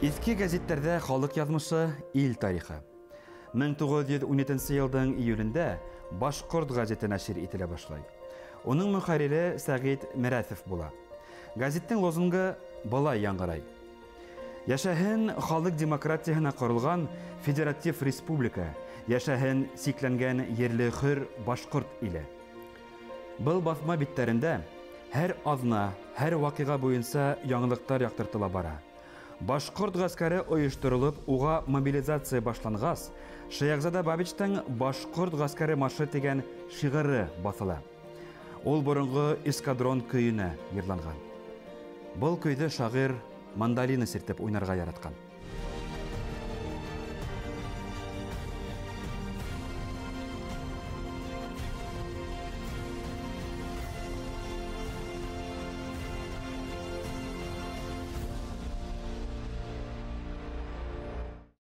Иҫке гәзиттәрҙә халыҡ яҙмышы, ил тарихы. 1917 йылдың июлендә «Башҡорт» гәзите нәшир ителә башлай. Уның мөхәррире Сәғит Мерәҫов була. Гәзиттең лозунгы былай яңғырай: Йәшәһен халыҡ демократияһына ҡоролған федератив республика, йәшәһен сикләнгән ерле хөр башҡорт иле. Был баҫма биттәрендә һәр аҙна, һәр ваҡиға буйынса яңылыҡтар яҡтыртыла бара. Башҡорт ғәскәре ойошторолоп, уға мобилизация башланғас, Шәйехзада Бабичтың «Башҡорт ғәскәре маршы» тигән шиғыры баҫыла. Ул боронғо эскадрон көйөнә йырланған. Был көйҙө шағир мандолина сиртеп уйнарға яратҡан.